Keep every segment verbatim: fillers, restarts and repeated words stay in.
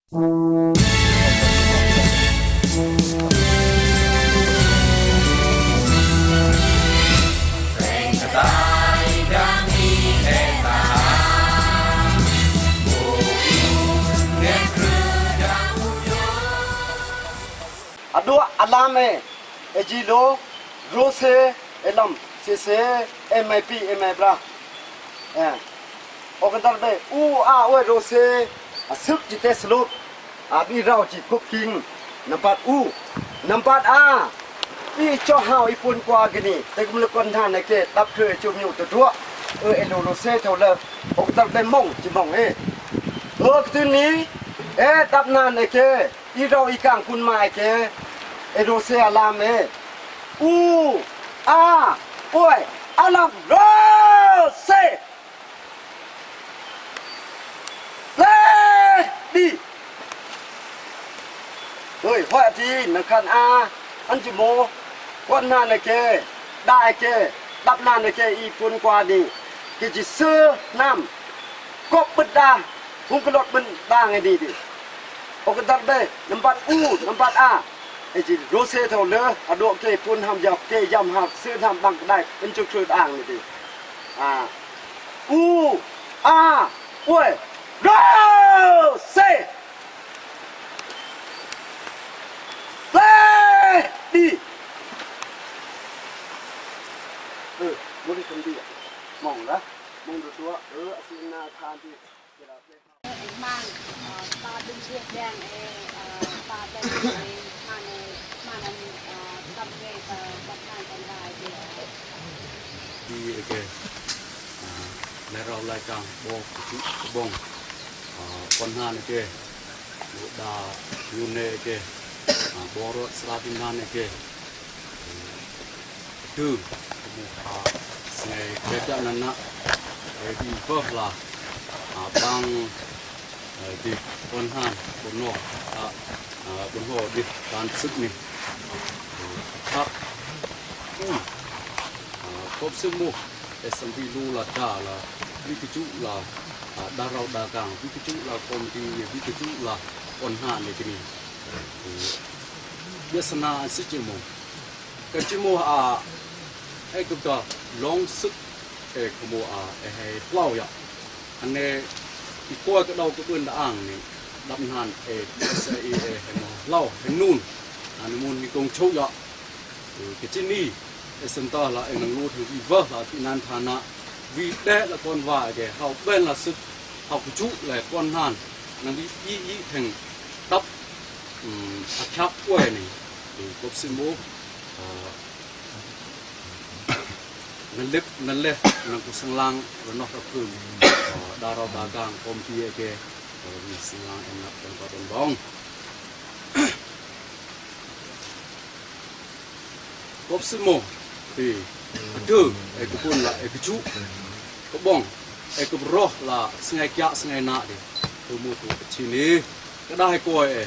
อาดัว อาลาม เอ, เอ จี โลว โรวเซ เอ ลำ เซเซ เอ แม ปี เอ แม บรัห. เอ โอว กาดัด เบ อู อา โอย โรวเซ อา ซึก จี เต สลบ อา บี เรา จี โกบ คิง. นัมปัด อู, นัมปัด อา, อี จอ ฮาว อี ปวน กวา เฆ นี, แตห กามูห กอน หนาน เอ เก ดับ ครึร เอ จู มยู ตู ดัว. เอ เอ โลว โรวเซ โทว ลึห, โอว กาดัด เบ โมง จี โมง เอ. เอ กาตึน นี, เอ ดับ หนาน เอ เก อี เรา อี กาง คุณหมาย เก เอ โรวเซ อาลาม เอ. อู อา โอย อาลาม โรวเซ เลดี. เฮ้ย ฮอต อาที นังคัน อา, อัน จี โม กอน หนาน เอ เก ดา เอ เก ดับ หนาน เอ เก อี ปวน กวา นี, เก จี ซืร หนาม โกบ บึด ดา โฮง กาลอด บึณ ดาง เอ นี ดี. โอว กาดัด เบ นัมปัด อู, นัมปัด อา, เอ จี โรวเซ โทว ลึห, อาดัว เก ปวน หนาม ยัม, เก ยัม ฮาว ซืร หนาม บัง กาแดก อัน โจร ครึร ดาง เอ ดี. อา อู อา โอย โรวเซ เลดี. เออ บริคันเดีย มองละ มอง ดูตัว เออ อาซีนา คาน ดี เอ หมาน เออ ปา ดึง เรียก แดง เอ เออ ปา แดง เอ หมาน เอ หมาน อัน เออ กำ เอ กอ กำ หมาน กำ วาย เอ ดี เอ เก อา ลาย เรา ลาย กาง บอ กาจูะ กาบอง อา กอน หนาน เอ เก ลูกดา ยูเน เอ เก อา บอ รอด สารา ดิน หนาน เอ เก ดืม กามูห อา ซีแง แคบ จักร นัน นะ เอ ดี เวิร์ก ลา อา บาง เออ ดี กอน หนาน กอน หนอ อา อา กอน หนอ ดี การศึก นี่ ครับ อืม อา ครบ สิบ หมู่ เอ ซัม ปี ลู ลา ดา ลา วิกาจุ ลา อา ดารา ดา กาง วิกาจุ ลา คอมมิวนิสต์ วิกาจุ ลา กอน หนาน นี่ ที่นี่ เออ เวียดนาม สิบ หมู่ แกวะ จี โมว อา แอ กึบ ดอ ลอง ซึก แอ กามูห อา แอ แฮะ เหลา ยอด อัน แอ อี กอย กาโดว กาบึณ ดี อัง นี่ ดับ หนาน แอ เอ แฮะ เหลา แฮะ นูน อัน มูน มี โกง โชค ยอด แกวะ จี นี แอ ซันเตอร์ ลา แอ นัง ลูด แฮะ วี เวิร์ก ลา ปี นัน ฐานะ วี แดะ ลา กอน วา แก เฮา แบน ลา ซึก เฮา กาจูะ ลา กอน หนาน นัง วี อี อี แทง ดับ อืม อา คยัก กวย นี่ แกวะ ครบ สิบ หมู่ เออ นัน ลึก นัน เลห นัง กู ซังลาง ระนอห ระพึง เออ ดารา ดา กาง คอมมิวนิสต์ เอ เก เออ วี ซังลาง แอม นับ แตง กอ แตง บอง ครบ สิบ หมู่ ตี อา ดืม แอ กาปูน ลา แอ กาจูะ กาบอง แอ กาบร็อห ลา ซีแง แคบ ซีแง หนา ดี ตู หมู่ ตู อาชีพ นี่ กาดาย กอย แอ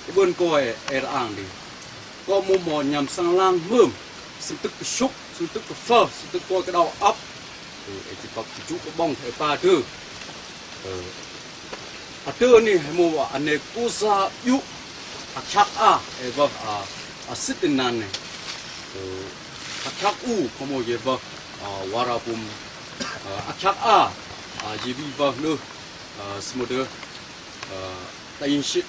กาบึณ กอย แอ แอ ดี อัง ดี กอ มูห มอ หณัม ซังลาง หมึอม ซีตึก กาชุก ซีตึก กาฟัร ซีตึก กอย กาดาว อับ เอ เอ จี ปับ กาจูะ กาบอง แอ ปา ดืม เออ อา ดืม นี่ แฮะ มูห อัน เน กูซา ยู อา คยัก อา แอ เวิร์ก อา อา ซิด ดี นัน นี่ เออ อา คยัก อู แฮะ มูห เย เวิร์ก อา วาราบุม เออ อา คยัก อา อา เย วี เวิร์ก นึ เออ สมุทร เออ ไดยินชิด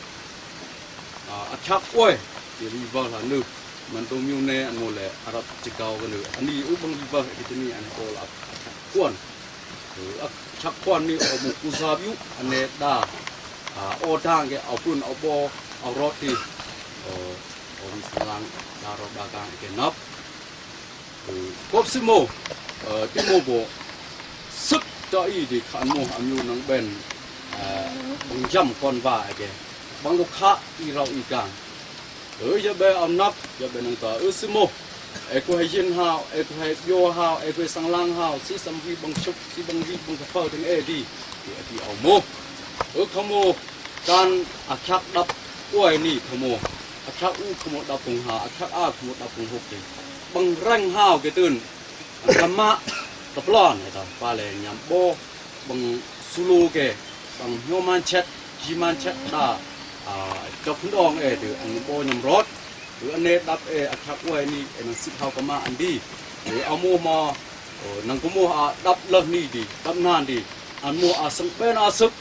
อา อา คยัก กวย เย วี เวิร์ก ลา นึ มัน ตู มิว แน อัน โมว แล อารับ จี เกา กัน นึ อัน นี้ อู บัง วี เวิร์ก แอ แกวะ จี นี อัน โก ลา อา คยัก กวน เออ อา คยัก กวน นี่ โอ มูห กูซา ยู อัน เน ดา อา โอ ดาง แก เอา ปืน เอา บอ เอา รถ ดี เออ โอ มี ซังลาง ดารา ดา กาง แก นับ เออ ครบ สิบ หมู่ เออ ตี หมู่ โบ ซึก จอ อี ดี คัน โมว อามู นัง แบน เออ บัง ยัม กอน วา แก บัง ลูกค้า อี เรา อี กาง เออ ยา แบน เอา นับ ยา แบน นัง ตา เออ สิบ หมู่ แอ แกวะ เฮ เย็น ฮาว แอ แกวะ เฮ บยัว ฮาว แอ แกวะ เฮ ซังลาง ฮาว ซี ซัม วี บัง ชุก ซี บัง วี บัง กาฟัร แตง แอ ดี แอ ดี เอา โมว เออ คัน โมว การ อา คยัก ดับ กวย นี่ คัน โมว อา คยัก อู คัน โมว ดับ โกง ฮาว อา คยัก อา คัน โมว ดับ โกง หก ดี บัง แรง ฮาว แก ตื่น กามาะ กาปลอน แอ ตา ปา แล หณัม บอ บัง ซูลู แก บัง โฮว มัน แชท จี มัน แชท ดา อา ดอก คอนโดง เอ ดี อัน บอ หณึม รอด หรือ อัน เน ดับ เอ อาคาด กวย นี เอ นัง ซีด เฮา กามาด อัน ดี เอ อาว มูห มอ เอ นัง กามูห อา ดับ ลึห นี ดี ดับ นาน ดี อัน มูห อา ซัง แบน อา ซึก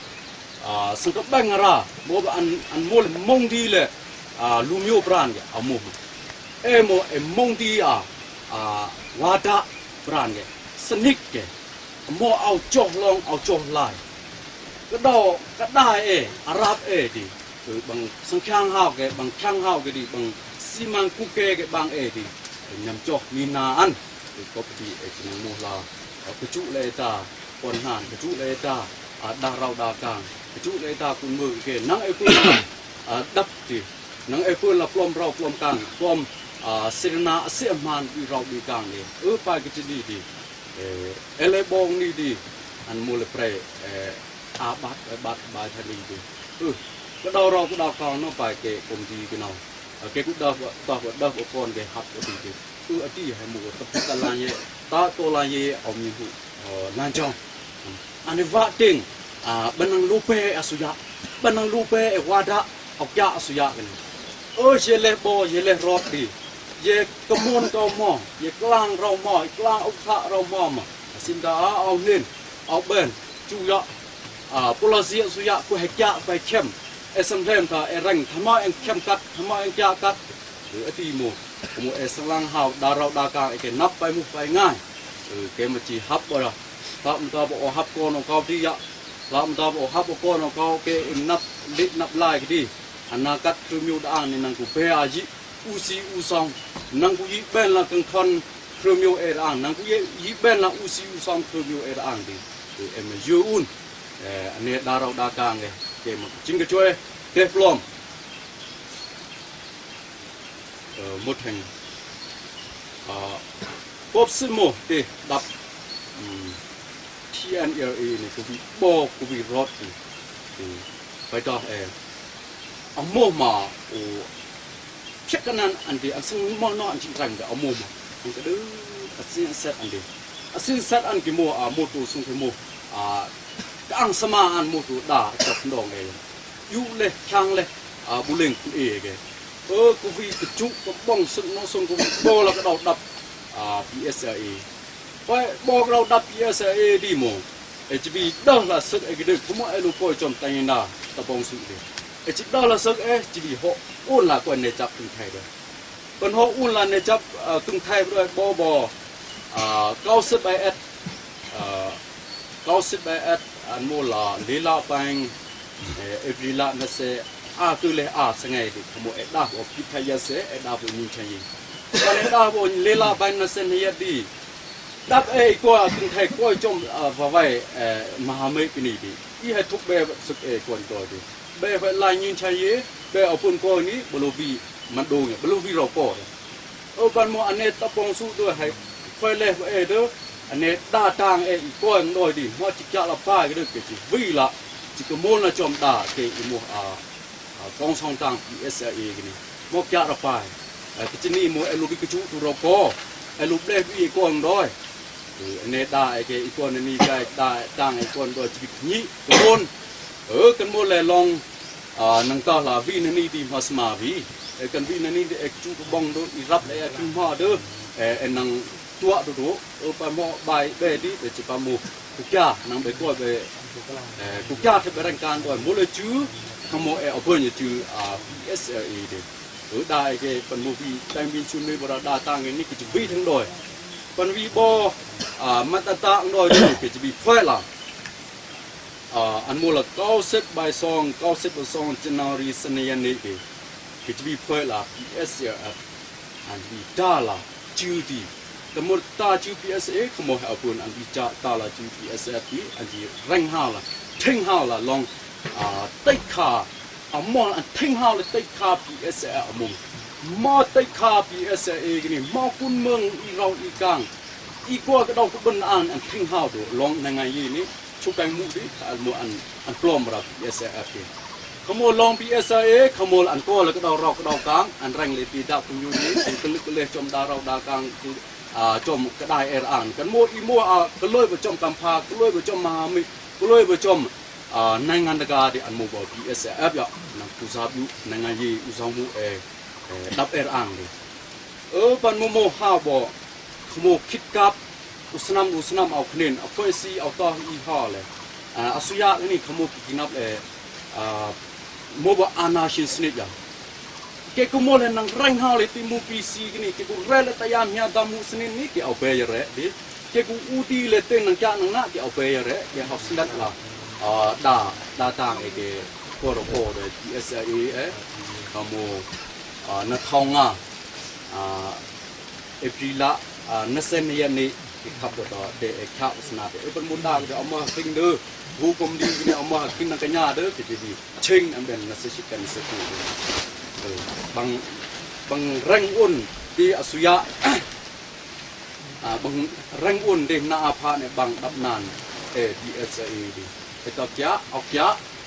อา ซัง กาแบง อารา โบ อัน อัน มูห เล โมง ดี เล อา ลู โมยว บราน เฆ อาว มูห เอ มูห เอ โมง ดี อา อา วาดะ บราน เฆ สนิท เฆ อา มูห อาว จอห ลอง อาว จอห ลาย กาเดา กาดาย เอ อารับ เอ ดี เอ บัง ซัง คยาง เฮา เฆ บัง คยาง เฮา เฆ ดี บัง ซีมัง กูเก เฆ บัง เอ ดี เอ หณัม จอห มี นา อัน เอ กอ ปี เอ ซีมัง มูห ลา เอ กาจูะ เล เอ ตา ปอน หนาน กาจูะ เล เอ ตา อา ดา เรา ดา กาง กาจูะ เล เอ ตา คุณมือ เฆ นัง เอ คุณ อา ดับ ดี นัง เอ คุณ ลา ปลอม เรา ปลอม กาง ปลอม อา เซนา เซหมาน ดี เรา ดี กาง เอ เอ ปาย กาจีดี ดี เอ เอ เล บอง นี ดี อัน มูห เล เปร เอ อา บัด เอ บัด บาย ทานี ดี เอ กาเดา เรา กาเดา กาง โน ปาย เก กอม ดี เก เนา เอ เก กู ดึห ต็อห ดึห โอว ปอน เฆ ฮับ โอว ดี เอ เอ อา ดี แฮะ มูห ตะปูตะลาน เย ตา โตลาน เย อาว มี ฮู เอ นาน จอง อัน เอ วาดะ เตง อา บันนัง ลูเป อา สุยัะ บันนัง ลูเป เอ วาดะ อาว กยา อา สุยัะ เฆ เอ เย เลห บอ เย เลห รอด ดี เย กามวน โกว มอ เย กาลาง เรา มอ เย กาลาง โอว คา เรา มอ มา อา ซีนดา อา อาว เฮน อาว แบน จูยัะ อา ปูลาเซีย อา สุยัะ แกวะ แฮะ กยา แกวะ แคม เอ ซัม แหลม ทา เอ แรง ทำไม เอ แคม กัด ทำไม เอ กยา กัด เอ อา ดี มูห มูห เอ ซีมัง เฮา ดา เรา ดา กาง เอ เก นับ แปะ มูห แปะ ง่าย เอ เก มาจี ฮับ บอ ดา ตอบ มัน ตอบ โอ ฮับ กอน โอ เกา ดี ยัะ ตอบ มัน ตอบ โอ ฮับ โอ กอน โอ เกา เก อึม นับ ลิก นับ ลาย กาดี อา นา กัด ครีม ยูดาอัง นี่ นัง กู แบ อา ยี อู ซี อู ซอง นัง กู ยี แบน ลา กังทอน ครีม ยู เอ ดาอัง นัง กู ยี ยี แบน ลา อู ซี อู ซอง ครีม ยู เอ ดาอัง ดี เอ มา ยืน อูน เอ อัน เน ดา เรา ดา กาง เอ เก มา กาจิง กาจวย เก ปลอม เออ หมดแฮง อ่า โกบ ซีโมง เตะ ดับ อืม ทีเอ็นเอลเอ นี่ กาวี บอ กาวี รอด นี่ นี่ ไปต่อ เอ อาว โมง มา โอ เพียงแค่นั้น อันเดียว อัน ซึ่ง หมอ เนาะ อัน จีรัง เดียว อาว โมง มา อัน กาดื้อ อา ซีน เซต อันเดียว อา ซีน เซต อัน เก มูห อา โมโต ซุง เก มูห อา กาอัง สมา อัน โมโต ดา จอก ดอง เอ ยูะ เลห คยาง เลห อา บูเลง คุณเอ เก เออ กาวี กาจูะ กาบอง ซึ่ง โน ซึ่ง กาวี บอ ลา กาเดา ดับ อา พีเอสเอลเอ แปะ บอ กาเดา ดับ พีเอสเอลเอ ดี โมง เอ จี วี ดึห ลา ซึก เอ กาดึก คาโมะ เอ ลูก กอย จอม แตง ดา ตะปอง ซู เด เอ จี ดึห ลา ซึก เอ จี วี ฮอต อูน ลา กอย เน จับ ตึง ไทย เด เปิ้น ฮอต อูน ลา เน จับ เอ่อ ตึง ไทย ไป ด้วย บอ บอ อ่า เก้าสิบ บาย เอ็ด เอ่อ เก้าสิบ บาย เอ็ด อัน มูห ลา ลีลา แปง เอ่อ เอ บรี ลา มาเซ อา คือ เลห อา สะไง ดี คาโมะ เอ ดา บอ พิทยาเส เอ ดา บอ นินชายี ตอน เอ ดา บอ ลีลา แปง มาเซ เน ยัด ดี ดับ เอ อีก กอย ตึง ไทย กอย จอม เอ่อ วาไว เอ่อ มหาเมฆ ปี นี้ ดี อี แฮะ ทุก เบ ซึก เอ กวน กอย ดี เบ แฮะ ลาย นินชายี เบ เอา ปืน กอย นี้ บลูวี มัน โดง เนี่ย บลูวี เรา กอย เออ บัน โม อัน เน ตะปอง ซู โดย แฮะ คอย เลห บอ เอ เด้อ อัน เน ดา ตาง เอ อีก กอย ดอย ดี เหมาะ จี กยา ลา ปาย กาดึก เก จี วี ละ จี กามูล ลา จอม ดา เก อี มูห อา อา กอง ซอง ตาง พีเอสเอลเอ เก นี่ เหมาะ กยา ลา ปาย เออ เก จี นี่ มูห เอ ลูก บี กาจูะ ตู เรา กอย เอ ลูก เบลห บี อีก กอย ดอย เออ อัน เน ดา เอ เก อีก กอย อัน นี้ แก ดา ตาง เอ อีก กอย ดอย จี วี กามูล เออ กามูล แล ลอง อา นัง ตอ ลา วี นา นี้ ดี เหมาะ สมา วี เออ กัน วี นา นี้ ดี เอ กาจูะ กาบอง โดย อี รับ เอ อา กามูล เด้อ เอ เอ นัง จัวะ ดูดู เออ ปาย เหมาะ บาย เบ ดี เบ จี ปาย มูห กูกยา นัง เบ กอย เบ เออ กูกยา เท เบ แรง กาง ดอย มูห เล จือ คาโมะ เอ เอา เปิ้น เอ จือ อา พีเอสเอลเอ เด เออ ดา เอ เก ปัน มูห วี แตง วี ซูน นี้ บอ ดา ดา ตาง เอ นี้ เก จี วี แทง ดอย ปัน วี บอ อา มาตาตา ดอย เด เก จี วี แพลต ละ อา อัน มูห ละ เก้าสิบ บาย ซอง เก้าสิบ บาย ซอง จันทร์ นารี สัญญาณ นี้ เด เก จี วี แพลต ละ พีเอสเอลเอฟ อัน วี ดา ละ จือ ดี กามูล ตา จือ พีเอสเอ คาโมะ แฮะ เอา ปืน อัน วี จา ตา ละ จือ พีเอสเอฟ ดี อัน จี แรง ฮาว ละ เทง ฮาว ละ ลอง อา เตะขา อา มอล อัน เทง ฮาว ละ เตะขา พีเอสเอ อา โมง มอ เตะขา พีเอสเอ เก นี้ มอ คุณเมือง อี เรา อี กาง อี กอย กาเดา กาบึน อัน อัน เทง ฮาว โดด ลอง ใน งาย ยี นี้ ชูแกง มูด ดี อัน มูห อัน อัน ปลอม บา พีเอสเอ เก คาโมะ ลอง พีเอสเอ คาโมะ อัน กอย ลา กาเดา เรา กาเดา กาง อัน แรง เล ปี ดับ คุณยู นี้ อัน กลึก กาเลห จอม ดา เรา ดา กาง อา จอม กาดาย เอ อัน กัน มูห อี มูห อา กาลวย บอ จอม กัมพา กาลวย บอ จอม มหาเมฆ กาลวย บอ จอม อ่า แนง อัน ดา กา ดี อัน มูห บอ บี เอส เอฟ ยอด นัง กูซาบ ยู แนง อัน ยี อู ซอง มู เอ เอ ดับ เอ ราง ดี เออ ปัน มู มู ฮาว บอ คามู คิด กับ อู ซีนัม อู ซีนัม อาว คาเนน อาว เฟย ซี อาว ต็อห อี ฮอ แล อ่า อาสยาม นี่ คามู กินนับ แล อ่า มู บอ อาณาชิน สนิท ยอด เก กู มูห แล นัง แรง ฮาว แล ตี มู ปี ซี กานี เก กู แรด แล ตายาม เฮีย ดอ มู สนิท นี่ เก อาว แบ ยาแรด ดี เก กู อู ดี แล เต นัง กยะ นัง หนา เก อาว แบ ยาแรด เก ฮาว สนัด ลา อ่า ดา ดา ตาง เอ เก พอรพอ ดี ดี เอส เอ เอ คามู อ่า นาทองงา อ่า เอพรีล ละ อ่า นาเซน เยน นี่ เก คับ ดอ เด เอ คยา สนัด เอ ปัน มู ดา เก อาว มึห ครีง ดี ฮู กอม ดี เก อาว มึห ครีง นัง กะยา ดี เก ดี เชง อัน แบน นาเซชิกัน นาเซกู เออ บัง บัง แรง อุน ดี อาสยาม อ่า บัง แรง อุน ดี นา อาพา เนี่ย บัง ดับ นาน เอ ดี เอส เอ ดี เอ ต็อห กยะ อาว กยะ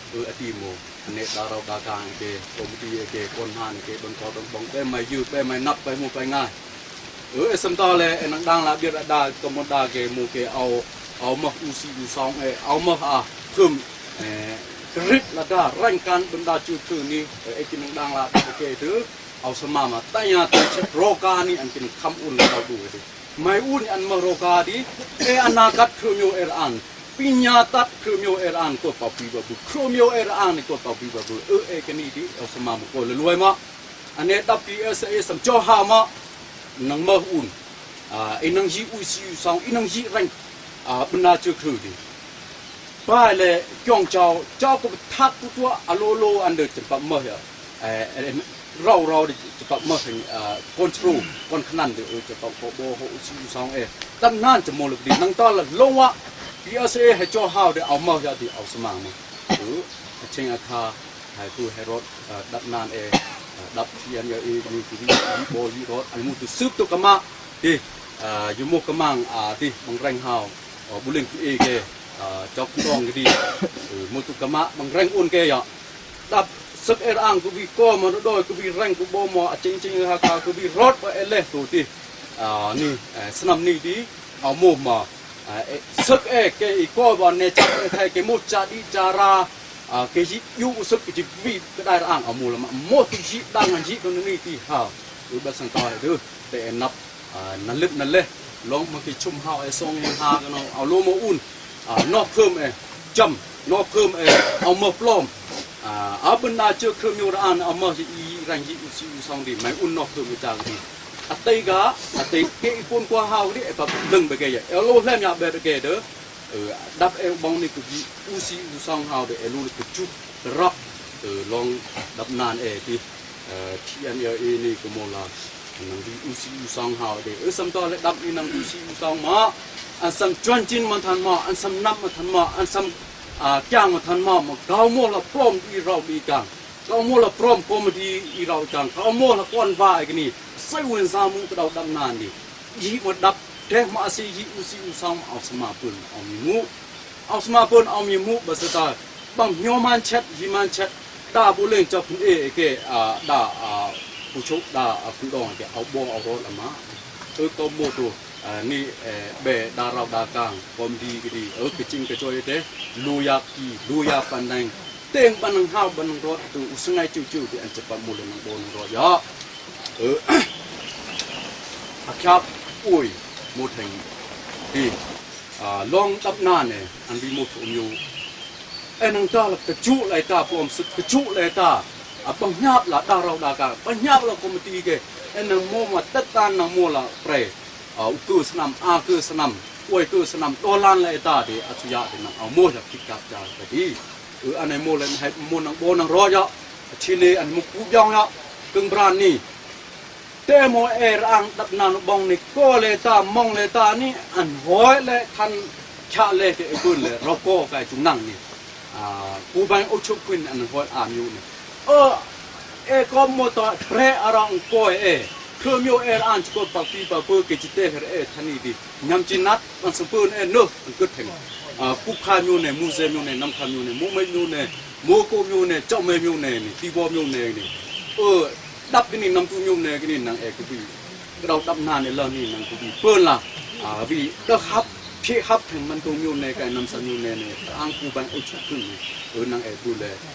เออ อาตี โม อัน เน ดารา ดา กาง เก คอมมิตี้ เก คน ฮาน เก ดอน กอ ดอน บอง แปะ ไม่ยืด แปะ ไม่นับ แปะ มู แปะ งาย เออ เอ ซัม ตอ แล เอ นัง ดัง ลา เบียด อาดา กามูดา เก มู เก อาว อาว มึห อู ซี อู ซอง เอ อาว มึห อา พึม เอ กริบ ลาดา แรง กัน บรรดา จืด คือ นี่ เอ เอ กิน นัง ดัง ลา เก ดื้อ เอาสมามา แต่ยา แต่เช็ด รอการ นี่ อัน กิน คำอุ่น เราดู เอ ดี ไม่อุ่น อัน มึห รอการ ดี เอ อนาคต เครือမျိုး เอ รอัน ปีญญาตัด เครือမျိုး เอ รอัน กด เป่า ปี บา บู เครือမျိုး เอ รอัน นี่ กด เป่า ปี บา บู เออ เอ กานี ดี เอาสมามา กด ละ ลวย มา อัน เน ดับ ดี เอส เอ สำ จอ ฮาว มา นัง มึห อุ่น อ่า เอ นัง ยี อู ซี อู ซอง เอ นัง ยี แรง อ่า บรรดา จืด คือ ดี ปาย แล คยอง เฌา เฌา ก็ ทัก กู ตัว อาโลโล อัน ดี จะ ปรับ มึห อ่ะ เอ เอ เรา เรา ดี จะ ปรับ มึห อ่า คอนโทรล คอนโทรล ดี เอ จะ ปรับ โคโบ โฮ อู ซี อู ซอง เอ ดับ นาน จะ โม ลึก ดี นัง ตอน ละ ลง วะ ดี เอส เอ ให้ เจ้า ฮาว ดี เอา มึห ยอด ดี เอา สมามา เออ อาเชง อาคา ให้ ตู ให้ รอด อ่า ดับ นาน เอ อ่า ดับ ทีเอ็นเอ เอ นี่ คือ วี บอล วี รอด อัน มู ตู ซืบ ตู กามา ดี อ่า ยู มู กามัง อ่า ดี บัง แรง ฮาว อ่า บูเลง คือ เอ เก อ่า จอก ดอง กาดี เออ มู ตู กามา บัง แรง อุน เก ยอด ดับ ศึก เอ รอัน คือ วี กอ มา ดอย คือ วี แรง คือ บอ มา อาเชง เชง อาคา คือ วี รอด บอ เอ เลห ตู ดี อ่า นี่ เออ สนาม นี่ ดี เอา มู มา อ่า เอ ศึก เอ เก อี กอ บอ เน จับ เอ ไทย เก มู จาดี จารา อ่า เก ยี ยู ศึก เก จี วี กาดาย รอัน เอา มู ละ มา โม ตู ยี ดัง อัน ยี ตรง นี้ ตี ฮาว อือ บัด ซัง ตอย ดื้อ แต่ เอ นับ อ่า นาลึบ นาเลห ลอง มา เก ชุม ฮาว เอ ซอง เอ ฮา กัน เอา เอา โลว โม อุน อ่า นอก เพิ่ม เอ จำ นอก เพิ่ม เอ เอา มา ปลอม อ่า เอา บรรดา เจือ เครือမျိုး รอัน เอา มา ยี อี รัง ยี อู ซี อู ซอง ดี ไม่ อุ่น นอก เพิ่ม เอ จาง ดี อาตี กา อาตี เก อี ปวน กวา ฮาว ดี เอ ปรับ เรื่อง ไป เก เอ โลว แหลม ยา แบต เก เด้อ เออ ดับ เอ บอง นี่ คือ วี อู ซี อู ซอง ฮาว ดี เอ ลูก นี่ คือ จุก รับ เออ ลอง ดับ นาน เอ ดี เออ ทีเอ็นเอ เอ นี่ ก็ โม ลา นัง วี อู ซี อู ซอง ฮาว เด เออ ซัม ตอน แล ดับ นี่ นัง วี อู ซี อู ซอง มา อัน ซัม จวนจิน มา ทัน มา อัน ซัม นับ มา ทัน มา อัน ซัม อ่า กยาง มา ทัน มา มา เกา โม ลา ปลอม อี เรา ดี อี กาง เกา โม ลา ปลอม คอมมิตี้ อี เรา อี กาง เกา โม ลา กอน วา อี กานี เซ เวน ซา มู กระดา ดับ นาน ดี ยี มา ดับ แดง มา อาซี ยี อู ซี อู ซอง เอา สมา ปืน เอา มี มู เอา สมา ปืน เอา มี มู บา สตา บัง โย มาน แชท ยี มาน แชท ดา บูเลง จอ พึง เอ เก อ่า ดา อ่า ผู้ชุก ดา อ่า ผู้ดอง เก เอา บอ เอา รอด ละ มา เออ ก็ โม ตู อ่า นี่ เออ แบ ดา เรา ดา กาง คอมมิตี้ กาดี เออ กระจิง กระจอย เต ลูยา กี ลูยา ปันแดง เตง บัน นัง ฮาว บัน นัง รอด ตู อู สงาย จู จู ดี อัน จะ ปรับ มูล นัง โบ นัง รอด ยอด เออ อาคาบ อุย โม แทง ดี อ่า ลอง ดับ นาน เนี่ย อัน วี โม โท โม เอ นัง ตา ละ กระจุ ลาย ตา ปลอม ศึก กระจุ ลาย ตา อ่า บัง หยาบ ละ ดา เรา ดา กาง บัง หยาบ ละ คอมมิตี้ เก เอ นัง โม มา ตัด ตาน นัง โม ละ เปร อ่า อู คือ สนาม อา คือ สนาม อวย คือ สนาม ดอ ลาน ลาย ตา ดี อาชญา ดี นัง เอา โม ละ คิด กับ จา กาดี เออ อัน ไหน โม ละ ให้ โม นัง โบ นัง รอด ยอด อาชีพ นี้ อัน มู กู ยอง ยอด กึ่ง บราน นี่ เต โม เอ ราง ดับ นา โน บอง นี่ กอ เลต้า มอง เลต้า นี่ อัน ฮอย เล คัน คา เล เก เอ ปืน เล เรา กอ กาย จุง นัง นี่ อ่า กู แบง โอ ชุบ ควิน อัน ฮอย อา มิว นี่ เออ เอ กอ โม ตอ แพร่ อารัง กอย เอ เครือ โม เอ ราง จะ กด ปาก ปี ปาก เปอ เก จิ เต เฮ เอ ทัน นี่ ดี ยำ จี นัด อัน สมปืน เอ เนอะ อัน กึด แทง อ่า กุ๊ก คา โม เนี่ย มู เซ โม เนี่ย น้ำ คา โม เนี่ย มู เม โม เนี่ย โมโกะ โม เนี่ย เจ้า แม่ โม เนี่ย นี่ ตี วอ โม เนี่ย นี่ เออ ดับ กานี น้ำ ตู โม เนี่ย กานี นัง เอ กาบี กระดา ดับ นาน เนี่ย ลอ นี่ นัง กาบี ปืน ละ อ่า วี ดึห ฮับ เขตฮับ แถว มันตู มิวเน แกน นัมซา มิวเน เน อังกู แบน อุชุกึง เน เออ นางแอบูเล